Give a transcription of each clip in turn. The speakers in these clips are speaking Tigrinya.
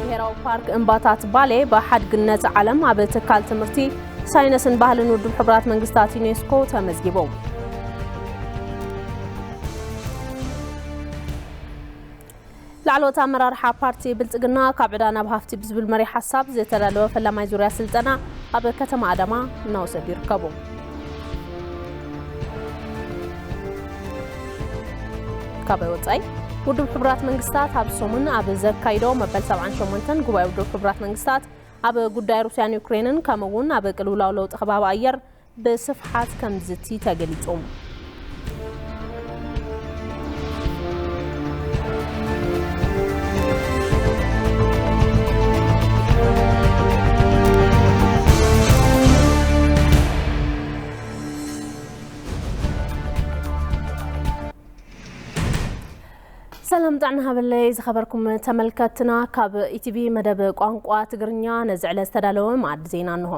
ብሄራዊ ፓርክ እምባታት ባሌ ብሓድግነት ዓለም ኣብ ትካል ትምህርቲ፣ ሳይንስን ባህልን ውድብ ሕቡራት መንግስታት ዩኔስኮ ተመዝጊቡ። ላዕለዎት ኣመራርሓ ፓርቲ ብልጽግና ካብ ዕዳ ናብ ሃፍቲ ብዝብል መሪሕ ሓሳብ ዝተዳለወ ፈላማይ ዙርያ ስልጠና ኣብ ከተማ ኣዳማ እናወሰዱ ይርከቡ። ካብ ወጻኢ፣ ውድብ ሕቡራት መንግስታት ኣብ ሰሙን ኣብ ዘካይዶ መበል ሰብዓን ሸሞንተን ጉባኤ ውድብ ሕቡራት መንግስታት ኣብ ጉዳይ ሩስያን ዩክሬንን ከምኡ እውን ኣብ ቅልውላው ለውጢ ከባቢ ኣየር ብስፍሓት ከም ዝዝቲ ተገሊጹ። ሰላም ጥዕና ሃበለይ ዝኸበርኩም ተመልከትና፣ ካብ ኢቲቪ መደብ ቋንቋ ትግርኛ ነዚ ዕለት ዝተዳለወ መኣዲ ዜና እንሆ።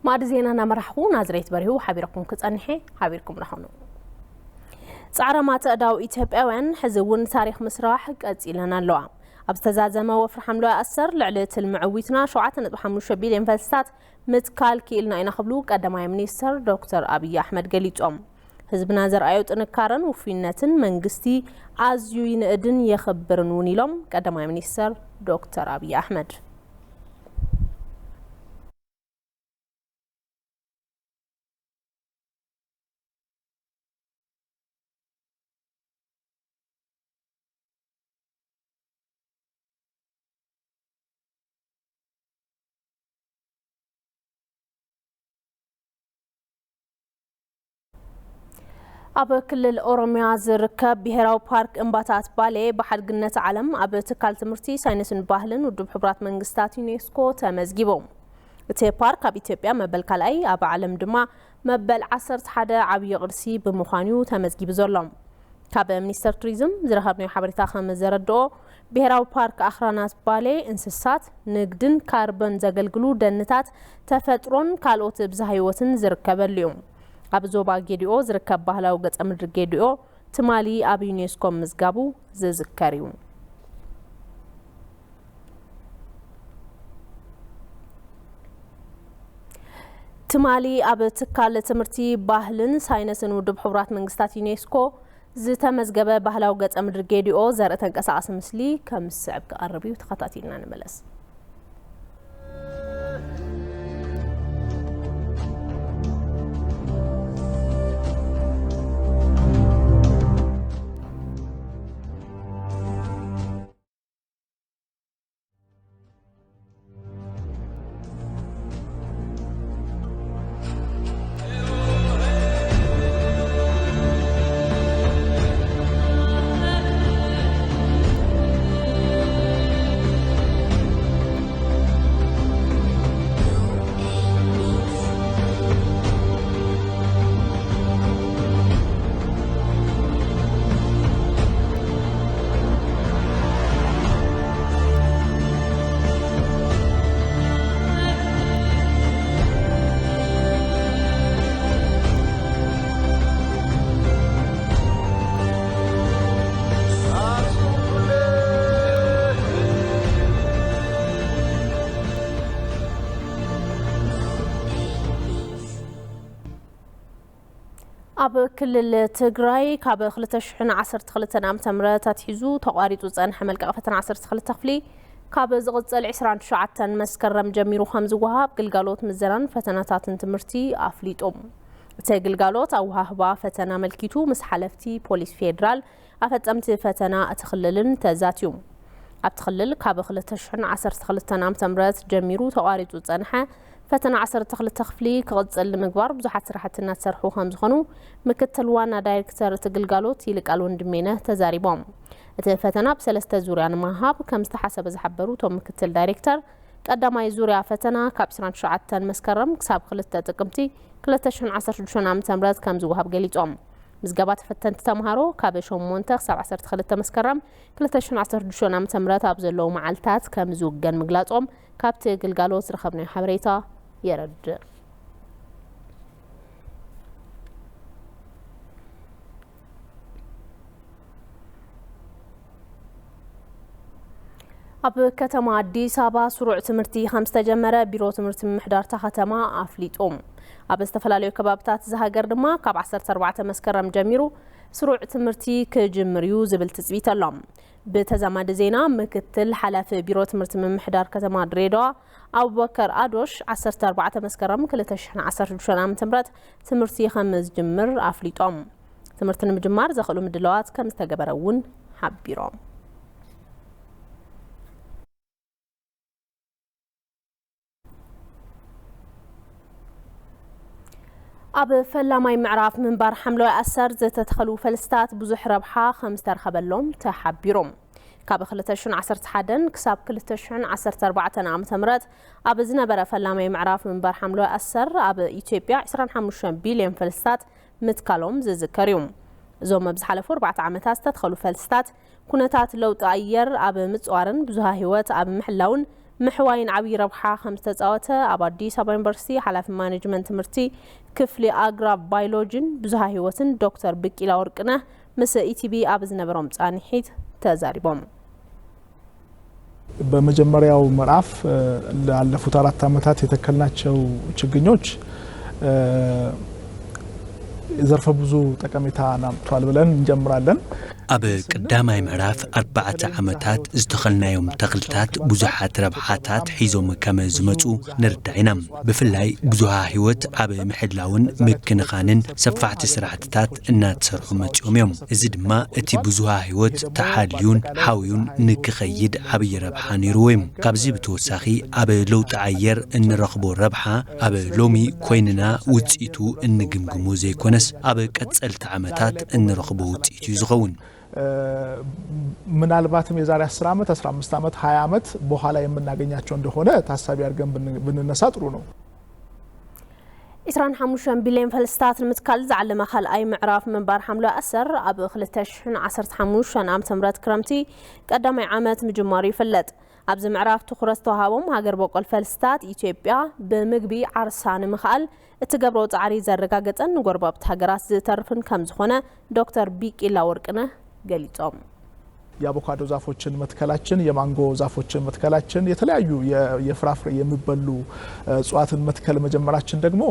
ማዕዲ ዜና እናመራሕኹ ናዝሬት በሪሁ ሓቢረኩም ክጸንሐ። ሓቢርኩም ዳኹኑ። ጻዕራማት ኣእዳው ኢትዮጵያውያን ሕዚ እውን ታሪኽ ምስራሕ ቀጺለን ኣለዋ። ኣብ ዝተዛዘመ ወፍሪ ሓምለዋይ ኣሰር ልዕሊ ትልሚ ዕዊትና ሸውዓተ ነጥቢ ሓሙሽተ ቢልዮን ፈልስታት ምትካል ክኢልና ኢና ክብሉ ቀዳማይ ሚኒስተር ዶክተር ኣብይ ኣሕመድ ገሊጾም። ህዝብና ዘርኣዮ ጥንካረን ውፉይነትን መንግስቲ ኣዝዩ ይንእድን የኽብርን እውን ኢሎም ቀዳማይ ሚኒስተር ዶክተር ኣብይ ኣሕመድ። ኣብ ክልል ኦሮሚያ ዝርከብ ብሄራዊ ፓርክ እምባታት ባሌ ብሓድግነት ዓለም ኣብ ትካል ትምህርቲ፣ ሳይንስን ባህልን ውድብ ሕቡራት መንግስታት ዩኔስኮ ተመዝጊቡ። እቲ ፓርክ ኣብ ኢትዮጵያ መበል ካልኣይ፣ ኣብ ዓለም ድማ መበል ዓሰርተ ሓደ ዓብዪ ቅርሲ ብምዃኑ እዩ ተመዝጊቡ ዘሎ። ካብ ሚኒስተር ቱሪዝም ዝረኸብናዮ ሓበሬታ ከም ዘረድኦ፣ ብሄራዊ ፓርክ ኣኽራናት ባሌ እንስሳት፣ ንግድን ካርቦን ዘገልግሉ ደንታት፣ ተፈጥሮን ካልኦት ብዝሃ ህይወትን ዝርከበሉ እዩ። ኣብ ዞባ ጌዲኦ ዝርከብ ባህላዊ ገጸ ምድሪ ጌዲኦ ትማሊ ኣብ ዩኔስኮ ምዝጋቡ ዝዝከር እዩ። ትማሊ ኣብ ትካል ትምህርቲ፣ ባህልን ሳይንስን ውድብ ሕቡራት መንግስታት ዩኔስኮ ዝተመዝገበ ባህላዊ ገጸ ምድሪ ጌዲኦ ዘርኢ ተንቀሳቓሲ ምስሊ ከም ዝስዕብ ክቐርብ እዩ። ተኸታቲልና ንመለስ። ኣብ ክልል ትግራይ ካብ ክልተ ሽሕን ዓሰርተ ክልተን ዓመተ ምህረት ኣትሒዙ ተቋሪጹ ዝጸንሐ መልቀቂ ፈተና ዓሰርተ ክልተ ክፍሊ፣ ካብ ዝቕጽል ዕስራን ትሽዓተን መስከረም ጀሚሩ ከም ዝወሃብ ግልጋሎት ምዘናን ፈተናታትን ትምህርቲ ኣፍሊጡ። እቲ ግልጋሎት ኣወሃህባ ፈተና ኣመልኪቱ ምስ ሓለፍቲ ፖሊስ ፌዴራል፣ ኣፈጸምቲ ፈተና እቲ ክልልን ተዛትዩ። ኣብቲ ክልል ካብ ክልተ ሽሕን ዓሰርተ ክልተን ዓመተ ምህረት ጀሚሩ ተቋሪጹ ዝጸንሐ ፈተና ዓሰርተ ክልተ ክፍሊ ክቕጽል ንምግባር ብዙሓት ስራሕቲ እናተሰርሑ ከም ዝኾኑ ምክትል ዋና ዳይሬክተር እቲ ግልጋሎት ይልቃል ወንድሜነህ ተዛሪቦም። እቲ ፈተና ብሰለስተ ዙርያ ንምሃብ ከም ዝተሓሰበ ዝሓበሩ እቶም ምክትል ዳይሬክተር፣ ቀዳማይ ዙርያ ፈተና ካብ ዕስራን ትሽዓተን መስከረም ክሳብ ክልተ ጥቅምቲ ክልተ ሽሕን ዓሰርተ ሽዱሽተን ዓመተ ምህረት ከም ዝወሃብ ገሊጾም። ምዝገባ ተፈተንቲ ተምሃሮ ካብ ሸሞንተ ክሳብ ዓሰርተ ክልተ መስከረም ክልተ ሽሕን ዓሰርተ ሽዱሽተን ዓመተ ምህረት ኣብ ዘለዉ መዓልታት ከም ዝውገን ምግላጾም ካብቲ ግልጋሎት ዝረኸብናዮ ሓበሬታ የረድእ። ኣብ ከተማ ኣዲስ ኣበባ ስሩዕ ትምህርቲ ከም ዝተጀመረ ቢሮ ትምህርቲ ምምሕዳር እታ ከተማ ኣፍሊጡ። ኣብ ዝተፈላለዩ ከባብታት እዛ ሃገር ድማ ካብ ዓሰርተ ኣርባዕተ መስከረም ጀሚሩ ስሩዕ ትምህርቲ ክጅምር እዩ ዝብል ትጽቢት ኣሎ። ብተዛማዲ ዜና፣ ምክትል ሓላፊ ቢሮ ትምህርቲ ምምሕዳር ከተማ ድሬዳዋ ኣቡበከር ኣዶሽ ዓሰርተ ኣርባዕተ መስከረም ክልተ ሽሕን ዓሰርተ ሽዱሽተን ዓመተ ምህረት ትምህርቲ ከም ዝጅምር ኣፍሊጦም። ትምህርቲ ንምጅማር ዘኽእሉ ምድላዋት ከም ዝተገበረ እውን ሓቢሮም። ኣብ ፈላማይ ምዕራፍ ምንባር ሓምለዋይ ኣሰር ዝተተኸሉ ፈልስታት ብዙሕ ረብሓ ከም ዝተረኸበሎም ተሓቢሩ። ካብ ክልተ ሽሕን ዓሰርተ ሓደን ክሳብ ክልተ ሽሕን ዓሰርተ ኣርባዕተን ዓመተ ምህረት ኣብ ዝነበረ ፈላማይ ምዕራፍ ምንባር ሓምለዋይ ኣሰር ኣብ ኢትዮጵያ ዕስራን ሓሙሽተን ቢልዮን ፈልስታት ምትካሎም ዝዝከር እዩ። እዞም ኣብ ዝሓለፉ ኣርባዕተ ዓመታት ዝተተኸሉ ፈልስታት፣ ኩነታት ለውጢ ኣየር ኣብ ምጽዋርን ብዝሃ ህይወት ኣብ ምሕላውን ምሕዋይን ዓብዪ ረብሓ ከም ዝተጻወተ ኣብ ኣዲስ ኣበባ ዩኒቨርሲቲ ሓላፊ ማኔጅመንት ትምህርቲ ክፍሊ ኣግራብ ባዮሎጂን ብዝሃ ህይወትን ዶክተር ብቂላ ወርቅነህ ምስ ኢቲቪ ኣብ ዝነበሮም ጻንሒት ተዛሪቦም። በመጀመሪያው ምዕራፍ ላለፉት አራት ዓመታት የተከልናቸው ችግኞች ዘርፈ ብዙ ጠቀሜታ አምጥተዋል ብለን እንጀምራለን። ኣብ ቀዳማይ ምዕራፍ ኣርባዕተ ዓመታት ዝተኸልናዮም ተኽልታት ብዙሓት ረብሓታት ሒዞም ከም ዝመጹ ንርዳእ ኢና። ብፍላይ ብዙሃ ህይወት ኣብ ምሕላውን ምክንኻንን ሰፋሕቲ ስራሕትታት እናተሰርሑ መጺኦም እዮም። እዚ ድማ እቲ ብዙሃ ህይወት ተሓልዩን ሓውዩን ንክኸይድ ዓብዪ ረብሓ ነይርዎ እዩ። ካብዚ ብተወሳኺ ኣብ ለውጢ ኣየር እንረኽቦ ረብሓ ኣብ ሎሚ ኮይንና ውፅኢቱ እንግምግሞ ዘይኮነስ ኣብ ቀፀልቲ ዓመታት እንረኽቦ ውፅኢት እዩ ዝኸውን። ምናልባትም የዛሬ አስር ዓመት፣ አስራ አምስት ዓመት፣ ሃያ ዓመት በኋላ የምናገኛቸው እንደሆነ ታሳቢ አድርገን ብንነሳ ጥሩ ነው። ዕስራን ሓሙሽተን ቢልዮን ፈልስታት ንምትካል ዝዓለመ ካልኣይ ምዕራፍ ምንባር ሓምለዋይ ኣሰር ኣብ ክልተ ሽሕን ዓሰርተ ሓሙሽተን ዓመተ ምህረት ክረምቲ ቀዳማይ ዓመት ምጅማሩ ይፍለጥ። ኣብዚ ምዕራፍ ትኹረት ዝተዋሃቦም ሃገር በቆል ፈልስታት ኢትዮጵያ ብምግቢ ዓርሳ ንምኽኣል እትገብሮ ጻዕሪ ዘረጋገጸን ንጎረባብቲ ሃገራት ዝተርፍን ከም ዝኾነ ዶክተር ቢቂላ ወርቅነህ ገሊጾም። የአቮካዶ ዛፎችን መትከላችን፣ የማንጎ ዛፎችን መትከላችን፣ የተለያዩ የፍራፍሬ የሚበሉ እጽዋትን መትከል መጀመራችን ደግሞ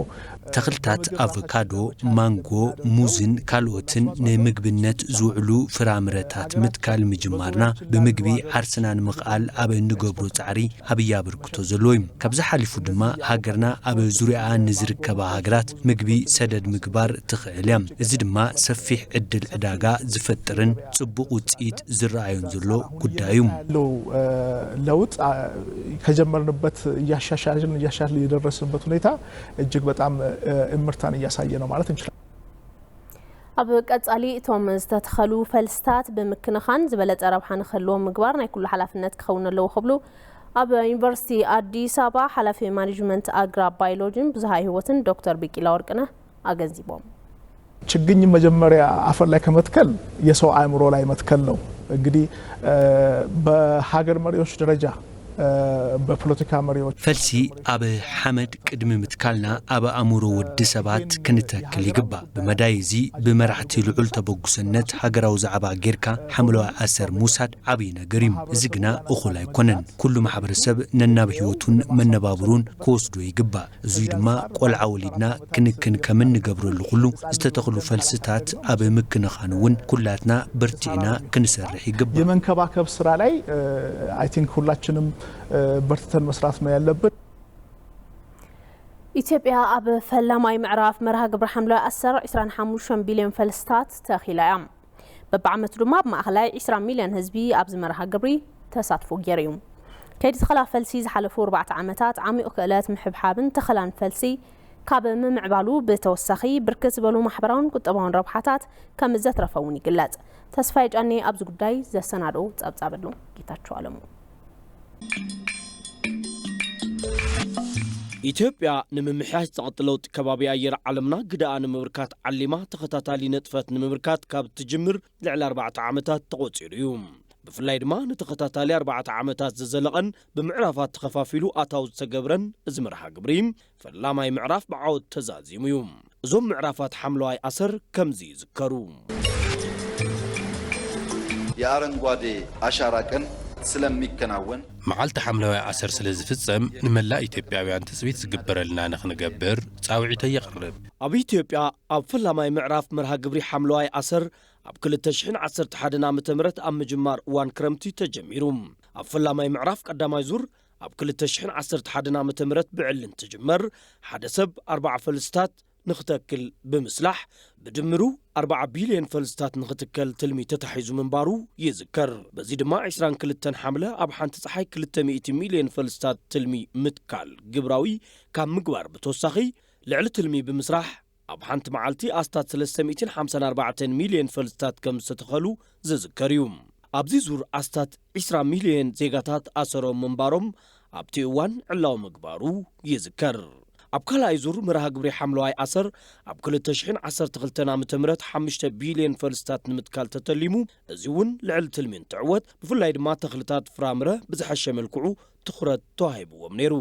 ተኽልታት ኣቮካዶ፣ ማንጎ፣ ሙዝን ካልኦትን ንምግብነት ዝውዕሉ ፍራምረታት ምትካል ምጅማርና ብምግቢ ዓርስና ንምኽኣል ኣብ እንገብሮ ጻዕሪ ዓብዪ ኣበርክቶ ዘለዎ እዩ። ካብዚ ሓሊፉ ድማ ሃገርና ኣብ ዙርያኣ ንዝርከባ ሃገራት ምግቢ ሰደድ ምግባር ትኽእል እያ። እዚ ድማ ሰፊሕ ዕድል ዕዳጋ ዝፈጥርን ጽቡቕ ውጽኢት ዝረኣዮን ዘሎ ጉዳይ እዩ። ያለው ለውጥ ከጀመርንበት እያሻሻልን እያሻሻልን የደረስንበት ሁኔታ እጅግ በጣም እምርታን እያሳየ ነው ማለት እንችላለን። ኣብ ቀጻሊ እቶም ዝተተኸሉ ፈልስታት ብምክንኻን ዝበለጸ ረብሓ ንክህልዎም ምግባር ናይ ኩሉ ሓላፍነት ክኸውን ኣለዎ ክብሉ ኣብ ዩኒቨርሲቲ ኣዲስ ኣበባ ሓላፊ ማኔጅመንት ኣግራ ባዮሎጂን ብዝሃ ህይወትን ዶክተር ቢቂላ ወርቅነህ ኣገንዚቦም። ችግኝ መጀመሪያ አፈር ላይ ከመትከል የሰው አእምሮ ላይ መትከል ነው። እንግዲህ በሀገር መሪዎች ደረጃ በፖለቲካ መሪዎች ፈልሲ ኣብ ሓመድ ቅድሚ ምትካልና ኣብ ኣእምሮ ወዲ ሰባት ክንተክል ይግባእ። ብመዳይ እዚ ብመራሕቲ ልዑል ተበጉሰነት ሃገራዊ ዛዕባ ጌርካ ሓምለዋይ ኣሰር ምውሳድ ዓብዪ ነገር እዩ። እዚ ግና እኹል ኣይኮነን። ኩሉ ማሕበረሰብ ነናብ ህይወቱን መነባብሩን ክወስዶ ይግባእ። እዙይ ድማ ቆልዓ ወሊድና ክንክን ከም እንገብረሉ ኩሉ ዝተተኽሉ ፈልስታት ኣብ ምክንኻን እውን ኩላትና በርቲዕና ክንሰርሕ ይግባእ። የመንከባከብ ስራ ላይ I think ሁላችንም በርትተን መስራት ነው ያለብን። ኢትዮጵያ ኣብ ፈላማይ ምዕራፍ መርሃ ግብሪ ሓምለዋይ ኣሰር ዕስራን ሓሙሽተን ቢልዮን ፈልስታት ተኺላ እያ። በብዓመቱ ድማ ኣብ ማእኸላይ ዕስራ ሚልዮን ህዝቢ ኣብዚ መርሃ ግብሪ ተሳትፎ ገይሩ እዩ። ከይዲ ተኸላ ፈልሲ ዝሓለፉ ኣርባዕተ ዓመታት ዓሚቑ ክእለት ምሕብሓብን ተኸላን ፈልሲ ካብ ምምዕባሉ ብተወሳኺ ብርክት ዝበሉ ማሕበራውን ቁጠባውን ረብሓታት ከም ዘትረፈ እውን ይግለጽ። ተስፋይ ጫኔ ኣብዚ ጉዳይ ዘሰናዶ ጸብጻብ ኣሎ። ጌታቸው ኣለሙ። ኢትዮጵያ ንምምሕያሽ ዝቐጽል ለውጢ ከባቢ ኣየር ዓለምና ግደኣ ንምብርካት ዓሊማ ተኸታታሊ ንጥፈት ንምብርካት ካብ ትጅምር ልዕሊ ኣርባዕተ ዓመታት ተቖጺሩ እዩ። ብፍላይ ድማ ንተኸታታሊ ኣርባዕተ ዓመታት ዝዘለቐን ብምዕራፋት ተኸፋፊሉ ኣታዊ ዝተገብረን እዚ መርሃ ግብሪ ፈላማይ ምዕራፍ ብዓወት ተዛዚሙ እዩ። እዞም ምዕራፋት ሓምለዋይ ኣሰር ከምዚ ይዝከሩ። የአረንጓዴ አሻራ ቀን ስለሚከናወን መዓልቲ ሓምለዋይ ኣሰር ስለ ዝፍጸም ንመላእ ኢትዮጵያውያን ትጽቢት ዝግበረልና ንኽንገብር ጻውዒተይ የቕርብ። ኣብ ኢትዮጵያ ኣብ ፈላማይ ምዕራፍ መርሃ ግብሪ ሓምለዋይ ኣሰር ኣብ ክልተ ሽሕን ዓሰርተ ሓደን ዓመተ ምህረት ኣብ ምጅማር እዋን ክረምቲ ተጀሚሩ። ኣብ ፈላማይ ምዕራፍ ቀዳማይ ዙር ኣብ ክልተ ሽሕን ዓሰርተ ሓደን ዓመተ ምህረት ብዕሊ እንትጅመር ሓደ ሰብ ኣርባዓ ፈልስታት ንኽተክል ብምስላሕ ብድምሩ ኣርባዓ ቢልዮን ፈልስታት ንኽትከል ትልሚ ተታሒዙ ምንባሩ ይዝከር። በዚ ድማ ዕስራን ክልተን ሓምለ ኣብ ሓንቲ ፀሓይ ክልተ ሚእቲ ሚልዮን ፈልስታት ትልሚ ምትካል ግብራዊ ካብ ምግባር ብተወሳኺ ልዕሊ ትልሚ ብምስራሕ ኣብ ሓንቲ መዓልቲ ኣስታት ሰለስተ ሚእትን ሓምሳን ኣርባዕተን ሚልዮን ፈልስታት ከም ዝተተኸሉ ዝዝከር እዩ። ኣብዚ ዙር ኣስታት ዕስራ ሚልዮን ዜጋታት ኣሰሮም ምንባሮም ኣብቲ እዋን ዕላዊ ምግባሩ ይዝከር። ኣብ ካልኣይ ዙር መርሃ ግብሪ ሓምለዋይ ኣሰር ኣብ ክልተ ሽሕን ዓሰርተ ክልተን ዓመተ ምህረት ሓሙሽተ ቢልዮን ፈልስታት ንምትካል ተተሊሙ፣ እዚ እውን ልዕሊ ትልሚ እንትዕወት ብፍላይ ድማ ተኽልታት ፍራምረ ብዝሐሸ መልክዑ ትኹረት ተዋሂብዎም ነይሩ።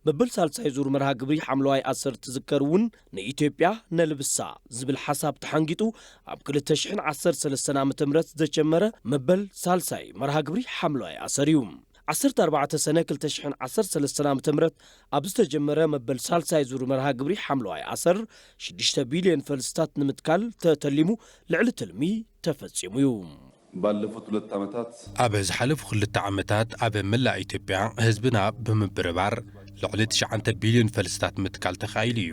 መበል ሳልሳይ ዙር መርሃ ግብሪ ሓምለዋይ ኣሰር ትዝከር እውን ንኢትዮጵያ ነልብሳ ዝብል ሓሳብ ተሓንጊጡ ኣብ ክልተ ሽሕን ዓሰርተ ሰለስተን ዓመተ ምህረት ዝተጀመረ መበል ሳልሳይ መርሃ ግብሪ ሓምለዋይ ኣሰር እዩ። ዓሰርተ ኣርባዕተ ሰነ ክልተ ሽሕን ዓሰርተ ሰለስተን ዓመተ ምህረት ኣብ ዝተጀመረ መበል ሳልሳይ ዙር መርሃ ግብሪ ሓምለዋይ ኣሰር ሽዱሽተ ቢልዮን ፈልስታት ንምትካል ተተሊሙ ልዕሊ ትልሚ ተፈጺሙ እዩ። ባለፉት ሁለት ዓመታት ኣብ ዝሓለፉ ክልተ ዓመታት ኣብ መላእ ኢትዮጵያ ህዝብና ብምብርባር ልዕሊ ትሽዓተ ቢልዮን ፈልስታት ምትካል ተኻኢሉ እዩ።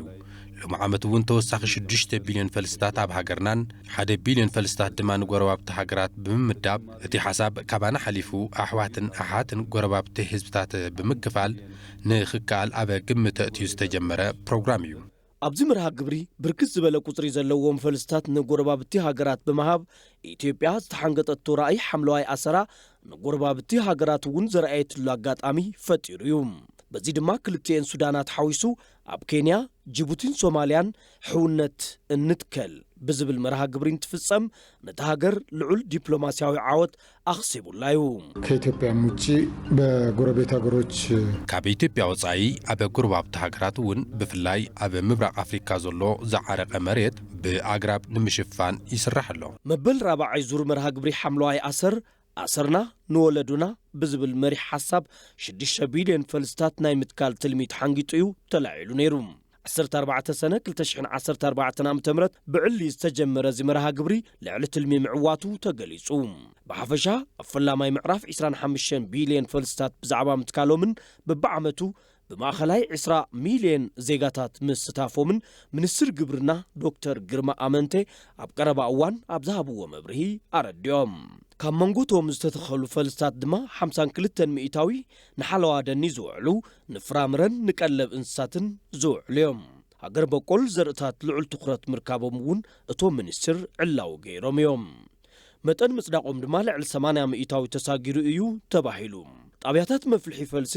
ሎሚ ዓመት እውን ተወሳኺ ሽዱሽተ ቢልዮን ፈልስታት ኣብ ሃገርናን ሓደ ቢልዮን ፈልስታት ድማ ንጎረባብቲ ሃገራት ብምምዳብ እቲ ሓሳብ ካባና ሓሊፉ ኣሕዋትን ኣሓትን ጎረባብቲ ህዝብታት ብምክፋል ንኽከኣል ኣብ ግምት ተእትዩ ዝተጀመረ ፕሮግራም እዩ። ኣብዚ መርሃ ግብሪ ብርክት ዝበለ ቁፅሪ ዘለዎም ፈልስታት ንጎረባብቲ ሃገራት ብምሃብ ኢትዮጵያ ዝተሓንገጠቶ ራእይ ሓምለዋይ ኣሰራ ንጎረባብቲ ሃገራት እውን ዘርኣየትሉ ኣጋጣሚ ፈጢሩ እዩ። በዚ ድማ ክልቲኤን ሱዳናት ሓዊሱ ኣብ ኬንያ፣ ጅቡቲን ሶማልያን ሕውነት እንትከል ብዝብል መርሃ ግብሪ እንትፍፀም ነታ ሃገር ልዑል ዲፕሎማስያዊ ዓወት ኣኽሲቡላ እዩ። ከኢትዮጵያ ውጭ በጎረቤት ሀገሮች ካብ ኢትዮጵያ ወጻኢ ኣብ ጎረባብቲ ሃገራት እውን ብፍላይ ኣብ ምብራቕ ኣፍሪካ ዘሎ ዝዓረቐ መሬት ብኣግራብ ንምሽፋን ይስራሕ ኣሎ። መበል ራብዓይ ዙር መርሃ ግብሪ ሓምለዋይ ኣሰር ኣሰርና ንወለዱና ብዝብል መሪሕ ሓሳብ ሽዱሽተ ቢልዮን ፈልስታት ናይ ምትካል ትልሚ ተሓንጊጡ እዩ ተላዒሉ ነይሩ። ዓሰርተ ኣርባዕተ ሰነ ክልተ ሽሕን ዓሰርተ ኣርባዕተን ዓመተ ምህረት ብዕሊ ዝተጀመረ እዚ መርሃ ግብሪ ልዕሊ ትልሚ ምዕዋቱ ተገሊጹ። ብሓፈሻ ኣብ ፈላማይ ምዕራፍ ዕስራን ሓሙሽተን ቢልዮን ፈልስታት ብዛዕባ ምትካሎምን በብዓመቱ ብማእኸላይ ዕስራ ሚልዮን ዜጋታት ምስታፎምን ሚኒስትር ግብርና ዶክተር ግርማ ኣመንቴ ኣብ ቀረባ እዋን ኣብ ዝሃብዎ መብርሂ ኣረዲኦም። ካብ መንጎ እቶም ዝተተኸሉ ፈልስታት ድማ ሓምሳን ክልተን ሚእታዊ ንሓለዋ ደኒ ዝውዕሉ ንፍራምረን ንቀለብ እንስሳትን ዝውዕሉ እዮም። ሃገር በቆል ዘርእታት ልዑል ትኹረት ምርካቦም እውን እቶም ሚኒስትር ዕላዊ ገይሮም እዮም። መጠን ምጽዳቖም ድማ ልዕሊ ሰማንያ ሚእታዊ ተሳጊሩ እዩ ተባሂሉ። ጣብያታት መፍልሒ ፈልሲ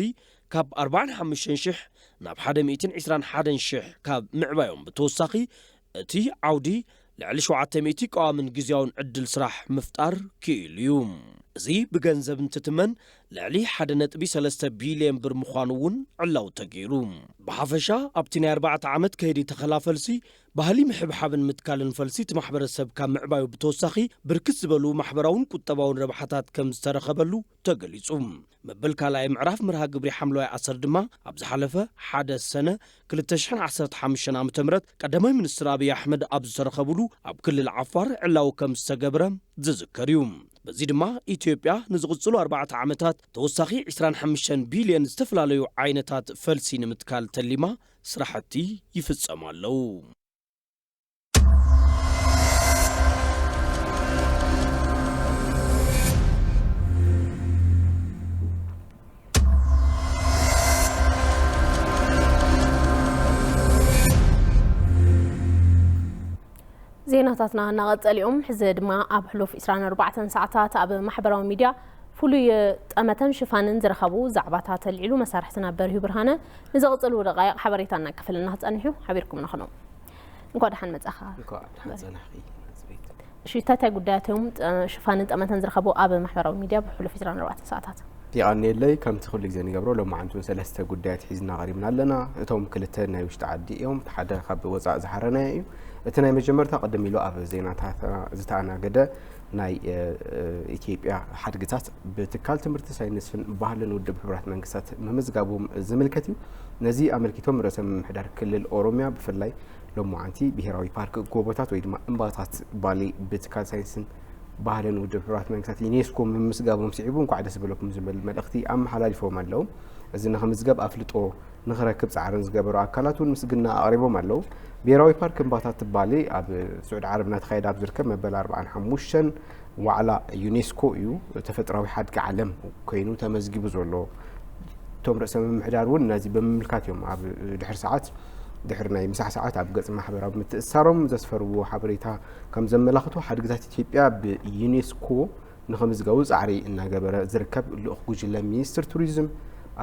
ካብ ኣርባዓን ሓሙሽተን ሽሕ ናብ ሓደ ሚእትን ዕስራን ሓደን ሽሕ ካብ ምዕባዮም ብተወሳኺ እቲ ዓውዲ ልዕሊ ሸውዓተ ሚእቲ ቀዋምን ግዝያውን ዕድል ስራሕ ምፍጣር ክኢሉ እዩ። እዚ ብገንዘብ እንትትመን ልዕሊ ሓደ ነጥቢ ሰለስተ ቢልዮን ብር ምዃኑ እውን ዕላዊ ተገይሩ። ብሓፈሻ ኣብቲ ናይ ኣርባዕተ ዓመት ከይዲ ተኸላ ፈልሲ ባህሊ ምሕብሓብን ምትካልን ፈልሲ እቲ ማሕበረሰብ ካብ ምዕባዩ ብተወሳኺ ብርክት ዝበሉ ማሕበራውን ቁጠባውን ረብሓታት ከም ዝተረኸበሉ ተገሊጹ። መበል ካልኣይ ምዕራፍ መርሃ ግብሪ ሓምለዋይ ኣሰር ድማ ኣብ ዝሓለፈ ሓደ ሰነ ክልተ ሽሕን ዓሰርተ ሓሙሽተን ዓመተ ምህረት ቀዳማይ ሚኒስትር ኣብይ ኣሕመድ ኣብ ዝተረኸብሉ ኣብ ክልል ዓፋር ዕላዊ ከም ዝተገብረ ዝዝከር እዩ። እዚ ድማ ኢትዮጵያ ንዝቕጽሉ ኣርባዕተ ዓመታት ተወሳኺ ዕስራን ሓሙሽተን ቢልዮን ዝተፈላለዩ ዓይነታት ፈልሲ ንምትካል ተሊማ ስራሕቲ ይፍጸሙ ኣለዉ። ዜናታትና እናቐጸሉ እዮም። ሕዚ ድማ ኣብ ሕሉፍ ዕስራን ኣርባዕተን ሰዓታት ኣብ ማሕበራዊ ሚድያ ፍሉይ ጠመተን ሽፋንን ዝረኸቡ ዛዕባታት ኣልዒሉ መሳርሕትና በሪሁ ብርሃነ ንዝቕጽሉ ደቃይቕ ሓበሬታ እናካፈለና ክጸንሕ እዩ። ሓቢርኩም ንኽኖም። እንኳዕ ደሓን መጻኻ። እንኳዕ ደሓን ጸናሕኪ፣ ጽሬት። እሺ፣ እንታይ እንታይ ጉዳያት እዮም ጠ-፣ ሽፋንን ጠመተን ዝረኸቡ ኣብ ማሕበራዊ ሚድያ ብሕሉፍ ዕስራን ኣርባዕተን ሰዓታት? የቐንየለይ። ከምቲ ኩሉ ግዜ ንገብሮ፣ ሎማዓንቲ እውን ሰለስተ ጉዳያት ሒዝና ቀሪብና ኣለና። እቶም ክልተ ናይ ውሽጢ ዓዲ እዮም፣ እቲ ሓደ ካብ ወጻኢ ዝሓረናዮ እዩ። እቲ ናይ መጀመርታ ቅድም ኢሉ ኣብ ዜናታት ዝተኣናገደ ናይ፣ እ፣ እ፣ ኢትዮጵያ ሓድግታት ብትካል ትምህርቲ ሳይንስን ባህልን ውድብ ሕቡራት መንግስታት ምምዝጋቦም ዝምልከት እዩ። ነዚ ኣመልኪቶም ርእሰ ምምሕዳር ክልል ኦሮሚያ ብፍላይ ሎማዓንቲ ብሄራዊ ፓርክ ጎቦታት ወይ ድማ እምባታት ባሌ ብትካል ሳይንስን ባህልን ውድብ ሕቡራት መንግስታት ዩኔስኮ ምምዝጋቦም ስዒቡ እንኳዕ ደስ በለኩም ዝብል መልእኽቲ ኣመሓላሊፎም ኣለዉ። እዚ ንኽምዝገብ ኣፍልጦ ንኽረክብ ጻዕርን ዝገበሩ ኣካላት እውን ምስግና ኣቕሪቦም ኣለዉ። ብሄራዊ ፓርክ እምባታት ባሌ ኣብ ስዑዲ ዓረብ እናተኻየደ ኣብ ዝርከብ መበል ኣርባዓን ሓሙሽተን ዋዕላ ዩኔስኮ እዩ ተፈጥራዊ ሓድጊ ዓለም ኮይኑ ተመዝጊቡ ዘሎ። እቶም ርእሰ ምምሕዳር እውን ነዚ ብምምልካት እዮም ኣብ ድሕሪ ሰዓት፣ ድሕሪ ናይ ምሳሕ ሰዓት ኣብ ገጽ ማሕበራዊ ምትእስሳሮም ዘስፈርዎ ሓበሬታ ከም ዘመላኽቶ፣ ሓድግታት ኢትዮጵያ ብዩኔስኮ ንኽምዝገቡ ጻዕሪ እናገበረ ዝርከብ ልኡኽ ጉጅለ ሚኒስትር ቱሪዝም፣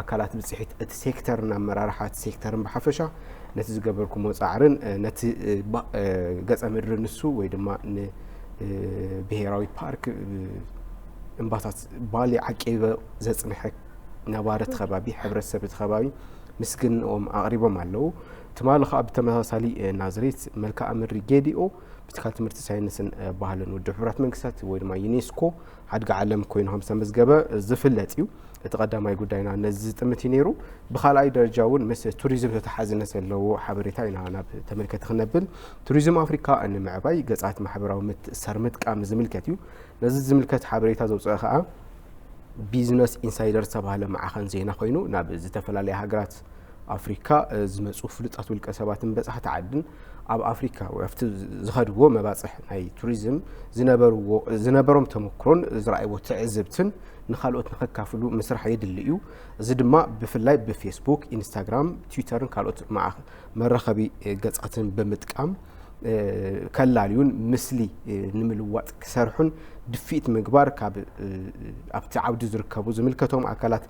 ኣካላት ብጽሒት እቲ ሴክተርን ኣመራርሓ እቲ ሴክተርን ብሓፈሻ ነቲ ዝገበርኩሞ ጻዕርን፣ እ፣ ነቲ፣ እ፣ ባ-፣ እ፣ ገጸ ምድሪ ንሱ ወይ ድማ ን-፣ እ፣ ብሄራዊ ፓርክ፣ እ፣ እምባታት ባሌ ዓቂበ ዘጽንሐ ነባሪ እቲ ከባቢ፣ ሕብረተሰብ እቲ ከባቢ ምስግንኦም ኣቕሪቦም ኣለዉ። ትማሊ ከኣ ብተመሳሳሊ፣ እ፣ ናዝሬት መልክዓ ምድሪ ጌዲኦ ብትካል ትምህርቲ ሳይንስን፣ እ፣ ባህልን ውድብ ሕቡራት መንግስታት ወይ ድማ ዩኔስኮ ሓድጊ ዓለም ኮይኑ ከም ዝተመዝገበ ዝፍለጥ እዩ። እቲ ቀዳማይ ጉዳይና ነዚ ዝጥምት እዩ ነይሩ። ብኻልኣይ ደረጃ እውን ምስ ቱሪዝም ተተሓዝነት ዘለዎ ሓበሬታ ኢና ናብ ተመልከቲ ክነብል። ቱሪዝም ኣፍሪካ ንምዕባይ ገጻት ማሕበራዊ ምትእስሳር ምጥቃም ዝምልከት እዩ። ነዚ ዝምልከት ሓበሬታ ዘውፅአ ከዓ ቢዝነስ ኢንሳይደር ዝተባህለ ማዕኸን ዜና ኮይኑ፣ ናብ ዝተፈላለያ ሃገራት ኣፍሪካ፣ እ፣ ዝመፁ ፍሉጣት ውልቀ ሰባትን በፃሕቲ ዓድን ኣብ ኣፍሪካ ወይ ኣብቲ ዝኸድዎ መባፅሕ ናይ ቱሪዝም ዝነበርዎ፣ ዝነበሮም ተመክሮን ዝረኣይዎ ትዕዝብትን ንኻልኦት ንኸካፍሉ ምስራሕ የድሊ እዩ። እዚ ድማ ብፍላይ ብፌስቡክ፣ ኢንስታግራም፣ ትዊተርን ካልኦት መዓኽ-፣ መራኸቢ ገጻትን ብምጥቃም፣ እ፣ ከላልዩን ምስሊ፣ እ፣ ንምልዋጥ ክሰርሑን ድፍኢት ምግባር ካብ፣ እ፣ ኣብቲ ዓውዲ ዝርከቡ ዝምልከቶም ኣካላት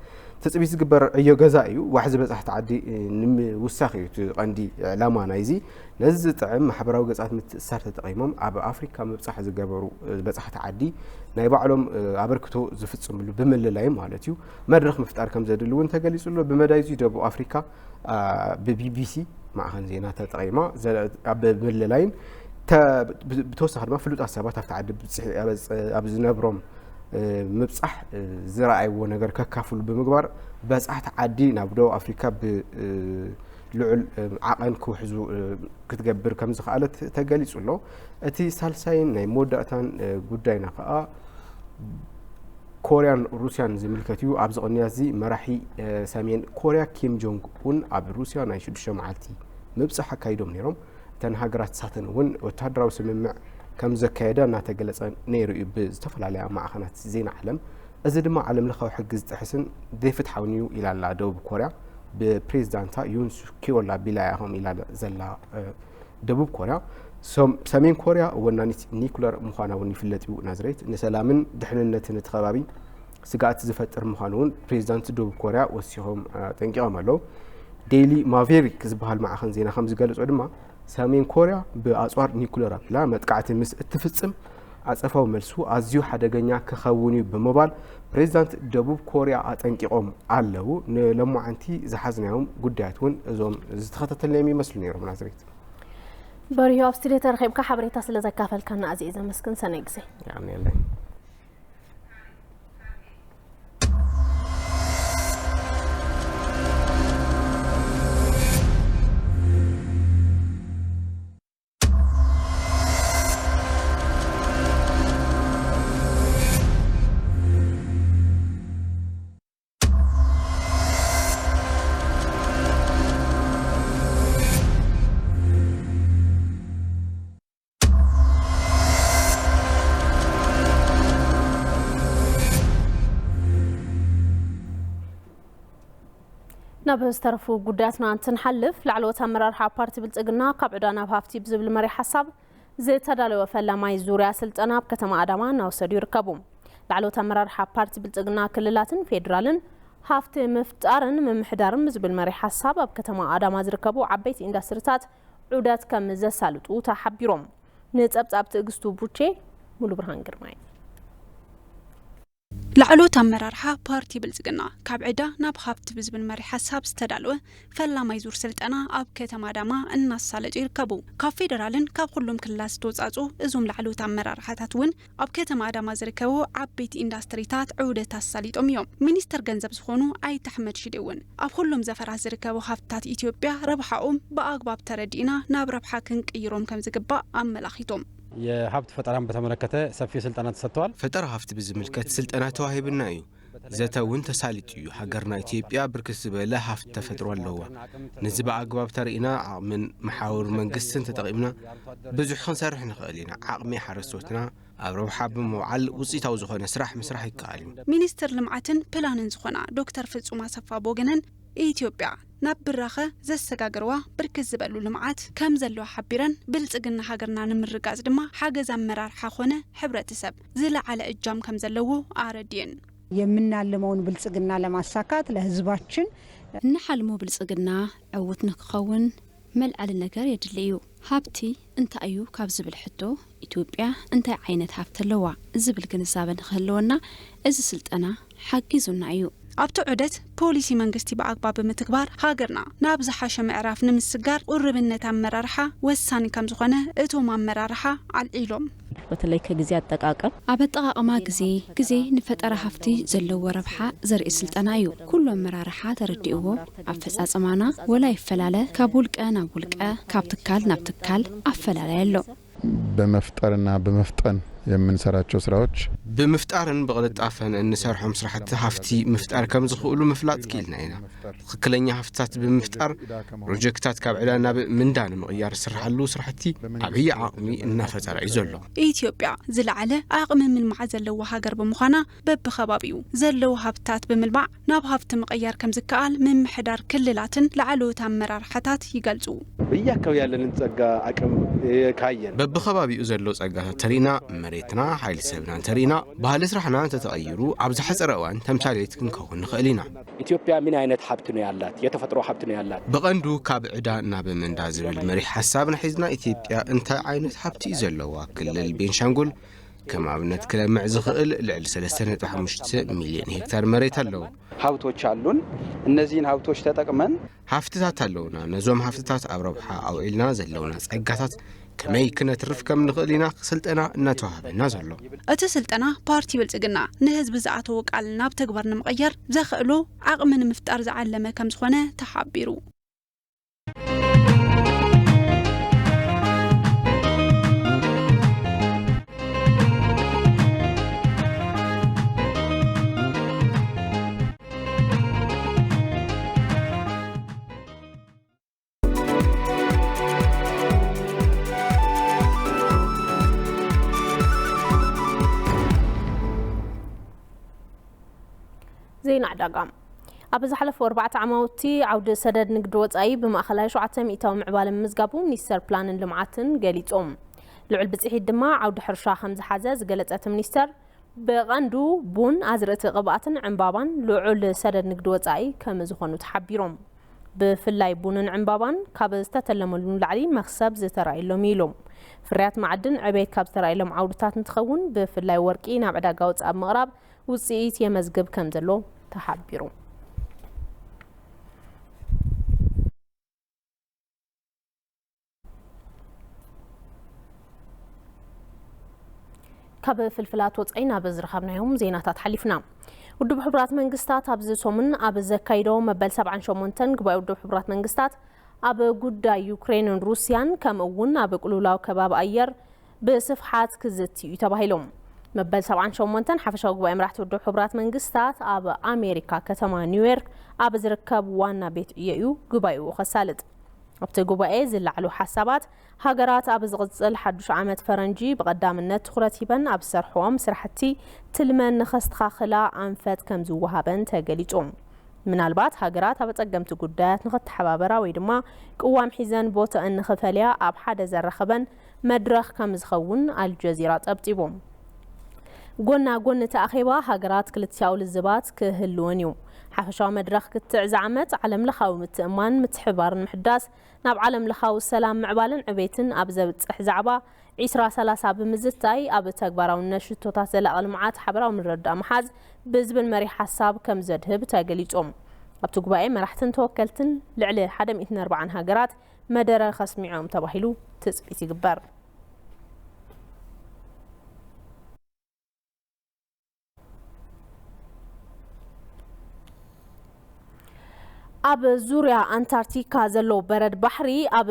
ትጽቢት ዝግበር ዕዮ ገዛ እዩ። ዋሕዚ በጻሕቲ ዓዲ፣ እ፣ ንምውሳኽ እዩ እቲ ቀንዲ ዕላማ ናይዚ። ነዚ ዝጥዕም ማሕበራዊ ገጻት ምትእስሳር ተጠቒሞም ኣብ ኣፍሪካ ምብጻሕ ዝገበሩ፣ እ፣ በጻሕቲ ዓዲ ናይ ባዕሎም፣ እ፣ ኣበርክቶ ዝፍጽምሉ ብምልላይ ማለት እዩ መድረኽ ምፍጣር ከም ዘድሊ እውን ተገሊጹ ኣሎ። ብመዳይ እዚ ደቡብ ኣፍሪካ፣ አ፣ ብቢቢሲ ማዕኸን ዜና ተጠቒማ ዘ-፣ ኣብ ምልላይን ተ-፣ ብ-፣ ብተወሳኺ ድማ ፍሉጣት ሰባት ኣብቲ ዓዲ ብጽሒ-፣ ኣብ፣ ኣብ ዝነብሮም፣ እ፣ ምብጻሕ፣ እ፣ ዝረኣይዎ ነገር ከካፍሉ ብምግባር በጻሕቲ ዓዲ ናብ ደቡብ ኣፍሪካ ብ-፣ እ፣ ልዑል፣ እ፣ ዓቐን ክውሕዙ፣ እ፣ ክትገብር ከም ዝኸኣለት ተገሊጹ ኣሎ። እቲ ሳልሳይን ናይ መወዳእታን፣ እ፣ ጉዳይና ከኣ ኮርያን ሩስያን ዝምልከት እዩ። ኣብዚ ቅንያት እዚ መራሒ፣ እ፣ ሰሜን ኮርያ ኪም ጆንግ ኡን ኣብ ሩስያ ናይ ሽዱሽተ መዓልቲ ምብጻሕ ኣካይዶም ነይሮም። እተን ሃገራት ንሳተን እውን ወተሃደራዊ ስምምዕ ከም ዘካየዳ እናተገለጸ ነይሩ እዩ ብዝተፈላለያ ማዕኸናት ዜና ዓለም። እዚ ድማ ዓለም ለኻዊ ሕጊ ዝጥሕስን ዘይፍትሓውን እዩ ኢላ ኣላ ደቡብ ኮርያ። ብፕሬዚዳንታ ዩን ሱክ ዮል ኣቢላ እያ ከምኡ ኢላ ዘላ፣ እ፣ ደቡብ ኮርያ። ሶም-፣ ሰሜን ኮርያ ወናኒት ኒኩለር ምዃና እውን ይፍለጥ እዩ። ናዝሬት ንሰላምን ድሕንነትን እቲ ከባቢ ስግኣት ዝፈጥር ምዃኑ እውን ፕሬዚዳንት ደቡብ ኮርያ ወሲኾም፣ እ፣ ኣጠንቂቖም ኣለዉ። ዴይሊ ማቬሪክ ዝበሃል ማዕኸን ዜና ከም ዝገለጾ ድማ ሰሜን ኮርያ ብኣጽዋር ኒኩለር ኣቢላ መጥቃዕቲ ምስ እትፍጽም ዓጸፋዊ መልሱ ኣዝዩ ሓደገኛ ክኸውን እዩ ብምባል ፕሬዚዳንት ደቡብ ኮርያ ኣጠንቂቖም ኣለዉ። ንሎማዓንቲ ዝሓዝናዮም ጉዳያት እውን እዞም ዝተኸታተልናዮም ይመስሉ ነይሮም። ናዝሬት በሪሁ፣ ኣብ ስቱዲዮ ተረኺብካ ሓበሬታ ስለ ዘካፈልካና ኣዝየ ዘመስግን። ሰናይ ግዜ። የቐንየለይ። ኣብ ዝተረፉ ጉዳያትና እንትንሓልፍ፣ ላዕለዎት ኣመራርሓ ፓርቲ ብልጽግና ካብ ዕዳ ናብ ሃፍቲ ብዝብል መሪ ሓሳብ ዝተዳለወ ፈላማይ ዙርያ ስልጠና ኣብ ከተማ ኣዳማ እናወሰዱ ይርከቡ። ላዕለዎት ኣመራርሓ ፓርቲ ብልጽግና ክልላትን ፌዴራልን ሃፍቲ ምፍጣርን ምምሕዳርን ብዝብል መሪ ሓሳብ ኣብ ከተማ ኣዳማ ዝርከቡ ዓበይቲ ኢንዱስትሪታት ዑደት ከም ዘሳልጡ ተሓቢሮም። ንጸብጻብ ትዕግስቱ ቡቼ፣ ሙሉ ብርሃን ግርማይ። ላዕሎት ኣመራርሓ ፓርቲ ብልጽግና ካብ ዕዳ ናብ ሃብቲ ብዝብል መሪ ሓሳብ ዝተዳለወ ፈላማይ ዙር ስልጠና ኣብ ከተማ ኣዳማ እናሳለጡ ይርከቡ። ካብ ፌደራልን ካብ ኩሉም ክልላት ዝተወጻጹ እዞም ላዕሎት ኣመራርሓታት እውን ኣብ ከተማ ኣዳማ ዝርከቡ ዓበይቲ ኢንዱስትሪታት ዑደት ኣሳሊጦም እዮም። ሚኒስተር ገንዘብ ዝኾኑ ኣይተ ኣሕመድ ሽዴ እውን ኣብ ኩሎም ዘፈራት ዝርከቡ ሃብትታት ኢትዮጵያ ረብሓኦም ብኣግባብ ተረዲእና ናብ ረብሓ ክንቅይሮም ከም ዝግባእ ኣመላኺቶም። የሀብት ፈጠራን በተመለከተ ሰፊ ስልጠና ተሰጥተዋል። ፈጠራ ሃፍቲ ብዝምልከት ስልጠና ተዋሂብና እዩ። ዘተ እውን ተሳሊጡ እዩ። ሃገርና ኢትዮጵያ ብርክት ዝበለ ሃፍቲ ተፈጥሮ ኣለዋ። ነዚ ብኣግባብ ተርኢና ዓቕምን መሓውር መንግስትን ተጠቒምና ብዙሕ ክንሰርሕ ንኽእል ኢና። ዓቕሚ ሓረስቶትና ኣብ ረብሓ ብምውዓል ውፅኢታዊ ዝኾነ ስራሕ ምስራሕ ይከኣል እዩ። ሚኒስትር ልምዓትን ፕላንን ዝኾና ዶክተር ፍጹም ኣሰፋ ቦገነን ኢትዮጵያ ናብ ብራኸ ዘሰጋገርዋ ብርክት ዝበሉ ልምዓት ከም ዘለዋ ሓቢረን፣ ብልጽግና ሃገርና ንምርጋጽ ድማ ሓገዝ ኣመራርሓ ኾነ ሕብረተሰብ ዝለዓለ እጃም ከም ዘለዎ ኣረድየን። የምናልመውን ብልጽግና ለማሳካት ለህዝባችን እንሓልሞ ብልጽግና ዕውት ንክኸውን መልዓሊ ነገር የድሊ እዩ። ሃብቲ እንታይ እዩ ካብ ዝብል ሕቶ፣ ኢትዮጵያ እንታይ ዓይነት ሃብቲ ኣለዋ ዝብል ግንዛበ ንክህልወና እዚ ስልጠና ሓጊዙና እዩ። ኣብቲ ዑደት ፖሊሲ መንግስቲ ብኣግባብ ብምትግባር ሃገርና ናብ ዝሓሸ ምዕራፍ ንምስጋር ቁርብነት ኣመራርሓ ወሳኒ ከም ዝኾነ እቶም ኣመራርሓ ኣልዒሎም። በተለይ ከጊዜ ኣጠቃቀም ኣብ ኣጠቃቅማ ግዜ፣ ግዜ ንፈጠራ ሃፍቲ ዘለዎ ረብሓ ዘርኢ ስልጠና እዩ። ኩሉ ኣመራርሓ ተረዲእዎ ኣፈጻጽማና ወላ ይፈላለ፣ ካብ ውልቀ ናብ ውልቀ፣ ካብ ትካል ናብ ትካል ኣፈላላይ ኣሎ። በመፍጠርና በመፍጠን የምንሰራቸው ስራዎች ብምፍጣርን ብቕልጣፈን እንሰርሖም ስራሕቲ ሃፍቲ ምፍጣር ከም ዝኽእሉ ምፍላጥ ክኢልና ኢና። ትኽክለኛ ሃፍትታት ብምፍጣር ፕሮጀክትታት ካብ ዕዳ ናብ ምንዳ ንምቕያር ዝስርሓሉ ስራሕቲ ዓብዪ ዓቕሚ እናፈጠረ እዩ ዘሎ። ኢትዮጵያ ዝለዓለ ዓቕሚ ምልማዕ ዘለዋ ሃገር ብምዃና በብኸባቢኡ ዘለዉ ሃብትታት ብምልማዕ ናብ ሃፍቲ ምቕያር ከም ዝከኣል ምምሕዳር ክልላትን ላዕለዎት ኣመራርሓታት ይገልጹ። በየአካባቢ ያለንን ጸጋ አቅም ካየን በብኸባቢኡ ዘሎ ጸጋታት ተሪእና፣ መሬትና፣ ሓይሊ ሰብና እንተሪእና፣ ባህሊ ስራሕና እንተተቐይሩ፣ ኣብ ዝሓጸረ እዋን ተምሳሌት ክንከውን ንኽእል ኢና። ኢትዮጵያ ምን አይነት ሀብት ነው ያላት? የተፈጥሮ ሀብት ነው ያላት? ብቐንዱ ካብ ዕዳ ናብ ምንዳ ዝብል መሪሕ ሓሳብና ሒዝና ኢትዮጵያ እንታይ ዓይነት ሃብቲ እዩ ዘለዋ? ክልል ቤንሻንጉል ከም ኣብነት ክለምዕ ዝኽእል ልዕሊ ሰለስተ ነጥቢ ሓሙሽተ ሚልዮን ሄክታር መሬት ኣለዎ። ሀብቶች አሉን። እነዚህን ሀብቶች ተጠቅመን ሃፍትታት ኣለውና። ነዞም ሃፍትታት ኣብ ረብሓ ኣውዒልና ዘለውና ጸጋታት ከመይ ክነትርፍ ከም ንኽእል ኢና ስልጠና እናተዋህበና ዘሎ። እቲ ስልጠና ፓርቲ ብልጽግና ንህዝቢ ዝኣተዎ ቃል ናብ ተግባር ንምቕያር ዘኽእሎ ዓቕሚ ንምፍጣር ዝዓለመ ከም ዝኾነ ተሓቢሩ። ዜና ዕዳጋ። ኣብ ዝሓለፉ ኣርባዕተ ዓማውቲ ዓውዲ ሰደድ ንግዲ ወጻኢ ብማእኸላይ ሸውዓተ ሚእታዊ ምዕባለ ምምዝጋቡ ሚኒስተር ፕላንን ልምዓትን ገሊጾም። ልዑል ብጽሒት ድማ ዓውዲ ሕርሻ ከም ዝሓዘ ዝገለጸ እቲ ሚኒስተር፣ ብቐንዱ ቡን፣ ኣዝርእቲ ቅብኣትን ዕምባባን ልዑል ሰደድ ንግዲ ወጻኢ ከም ዝኾኑ ተሓቢሮም። ብፍላይ ቡንን ዕምባባን ካብ ዝተተለመሉ ንላዕሊ መኽሰብ ዝተራእየሎም ኢሎም። ፍርያት መዓድን ዕቤት ካብ ዝተራእየሎም ዓውድታት እንትኸውን፣ ብፍላይ ወርቂ ናብ ዕዳጋ ወጻኢ ብምቕራብ ውጽኢት የመዝግብ ከም ዘሎ ተሓቢሩ። ካብ ፍልፍላት ወጻኢ ናብ ዝረኸብናዮም ዜናታት ሓሊፍና። ውድብ ሕቡራት መንግስታት ኣብዚ ሰሙን ኣብ ዘካይዶ መበል ሰብዓን ሸሞንተን ጉባኤ ውድብ ሕቡራት መንግስታት ኣብ ጉዳይ ዩክሬንን ሩስያን ከምኡ እውን ኣብ ቅልውላው ከባቢ ኣየር ብስፍሓት ክዝቲ እዩ ተባሂሉ። መበል ሰብዓን ሸሞንተን ሓፈሻዊ ጉባኤ መራሕቲ ውድብ ሕቡራት መንግስታት ኣብ ኣሜሪካ ከተማ ኒውዮርክ ኣብ ዝርከብ ዋና ቤት ዕዮ እዩ ጉባኤኡ ከሳልጥ። ኣብቲ ጉባኤ ዝለዓሉ ሓሳባት ሃገራት ኣብ ዝቕጽል ሓዱሽ ዓመት ፈረንጂ ብቐዳምነት ትኹረት ሂበን ኣብ ዝሰርሕዎም ስራሕቲ ትልመን ንኸስተኻኽላ ኣንፈት ከም ዝወሃበን ተገሊጹ። ምናልባት ሃገራት ኣብ ጸገምቲ ጉዳያት ንኽተሓባበራ ወይ ድማ ቅዋም ሒዘን ቦታኣን ንኽፈልያ ኣብ ሓደ ዘራኽበን መድረኽ ከም ዝኸውን ኣልጀዚራ ጸብጺቡ። ጎና ጎኒ እቲ ኣኼባ፣ ሃገራት ክልቲኣዊ ልዝባት ክህልወን እዩ። ሓፈሻዊ መድረኽ ክትዕ ዝዓመት ዓለም ለኻዊ ምትእማን ምትሕብባርን ምሕዳስ ናብ ዓለም ለኻዊ ሰላም ምዕባልን ዕቤትን ኣብ ዘብጽሕ ዛዕባ ዒስራ ሰላሳ ብምዝታይ፣ ኣብ ተግባራውነት ሽቶታት ዘላቒ ልምዓት ሓበራዊ ምርድዳእ ምሓዝ ብዝብል መሪሕ ሓሳብ ከም ዘድህብ ተገሊጹ። ኣብቲ ጉባኤ መራሕትን ተወከልትን ልዕሊ ሓደ ሚእትን ኣርባዓን ሃገራት መደረ ከስሚዖም ተባሂሉ ትጽቢት ይግበር። ኣብ ዙርያ ኣንታርክቲካ ዘሎ በረድ ባሕሪ ኣብ